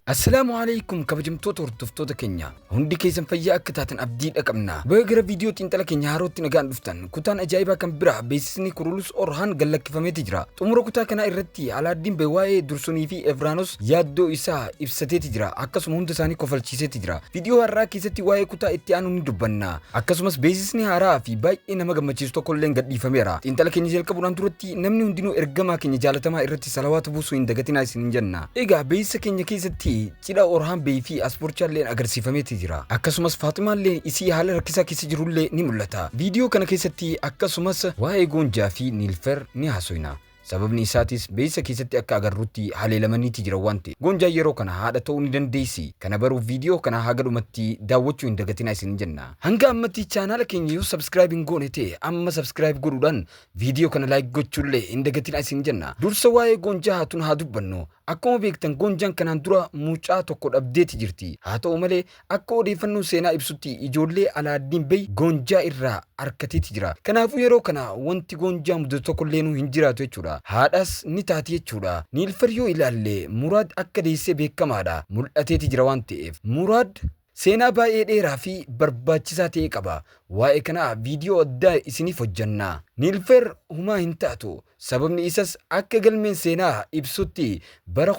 Assalaamu alaikum kabajamtoota hordoftoota keenya. Hundi keessan fayyaa akka taatan abdiidha qabna. Baga gara viidiyoo xiinxala keenya haarootti nagaan dhuftan. Kutaan ajaa'ibaa kan biraa beeksisni Kurulus Orhaan gallakkifameeti jira. Xumura kutaa kanaa irratti Alaaddiin Bey waa'ee Dursunii fi Evranos yaaddoo isaa ibsateeti jira. Akkasuma hunda isaanii kofalchiiseeti jira. Viidiyoo har'aa keessatti waa'ee kutaa itti aanu ni dubbanna. Akkasumas beeksisni haaraa fi baay'ee nama gammachiisu tokko illeen gadhiifameera. Xiinxala keenya jalqabuudhaan duratti namni hundinuu ergamaa keenya jaalatamaa irratti salawaata buusuu hin dagatinaa isiniin jenna. Egaa beeksisa keenya keessatti cidha Orhaan Bey fi Asboorchaa illeen agarsiifameeti jira. Akkasumas Faaximaa illee isii haala rakkisaa keessa jirullee ni mul'ata. Viidiyoo kana keessatti akkasumas waa'ee Goonjaa fi Niilfer ni haasoyna. Sababni isaatis beeksisa keessatti akka agarrutti haleelamaniiti jiran waan ta'eef. Goonjaan yeroo kana haadha ta'uu ni dandeessi. Kana baruuf viidiyoo kana haga dhumatti daawwachuu hin dagatinaa isinin jenna. Hanga ammatti chaanaala keenya yoo subscribe hin goone ta'e amma subscribe godhuudhaan viidiyoo kana like gochuullee hin dagatinaa isin jenna. Dursa waa'ee Goonjaa Haatun haa dubbannu. Akkuma beektan Goonjaan kanaan dura mucaa tokko dhabdeeti jirti. Haa ta'u malee akka odeeffannoon seenaa ibsutti ijoollee Alaaddiin Bey Goonjaa irraa arkateeti jira. Kanaafuu yeroo kana wanti Goonjaa mudatu tokkolleenuu hin jiraatu jechuudha. Haadhas ni taati jechuudha. Niilfar yoo ilaalle Muraad akka deessee beekamaadha. Mul'ateeti jira waan ta'eef. Muraad seenaa baay'ee dheeraa fi barbaachisaa ta'e qaba. Waa'ee kanaa viidiyoo addaa isiniif hojjanna. Niilfer humaa hin taatu. Sababni isas akka galmeen seenaa ibsutti bara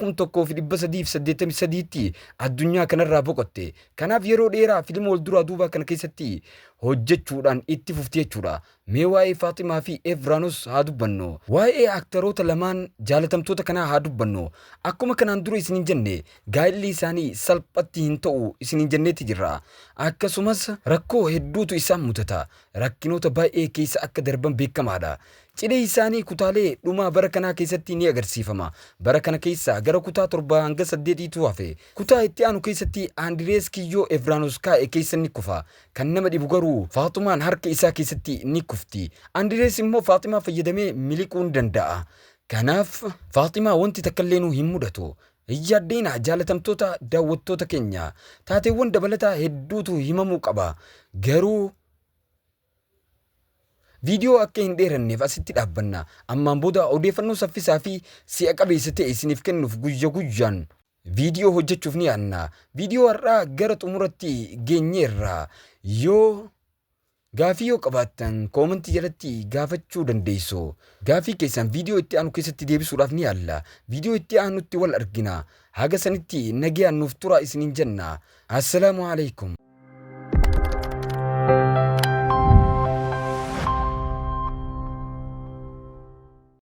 1383tti addunyaa kanarraa boqotte. Kanaaf yeroo dheeraa filima wal duraa duubaa kana keessatti hojjechuudhaan itti fufti jechuudha. Mee waa'ee Faaximaa fi Evranos haa dubbannu. Waa'ee aktaroota lamaan jaalatamtoota kanaa haa dubbannu. Akkuma kanaan dura isiniin jenne gaa'illi isaanii salphatti hin ta'u isiniin jenneeti jirra. Akkasumas rakkoo hedduutu isaan mudata. Rakkinoota baay'ee keessa akka darban beekamaadha. Cidhi isaanii kutaalee dhumaa bara kanaa keessatti ni agarsiifama. Bara kana keessa gara kutaa 7 hanga 8tu hafe. Kutaa itti aanu keessatti Andirees kiyyoo Evranos kaa'e keessa ni kufa. Kan nama dhibu garuu Faaxumaan harka isaa keessatti ni kufti. Andirees immoo Faaximaa fayyadamee miliquu ni danda'a. Kanaaf Faaximaa wanti takkalleenuu hin mudatu. Hin yaadda'inaa jaalatamtoota daawwattoota keenya. Taateewwan dabalataa hedduutu himamuu qaba. Garuu Viidiyoo akka hin dheeranneef asitti dhaabbanna. Ammaan booda odeeffannoo saffisaa fi si'a qabeessa ta'e isiniif kennuuf guyya guyyaan viidiyoo hojjechuuf ni yaadna. Viidiyoo har'aa gara xumuratti geenyeerra. Yoo gaafii yoo qabaattan koomantii jalatti gaafachuu dandeessu. Gaafii keessan viidiyoo itti aanu keessatti deebisuudhaaf ni yaalla. Viidiyoo itti aanutti wal argina. Haga sanitti nagayaan nuuf turaa isiniin jenna. Assalaamu alaikum.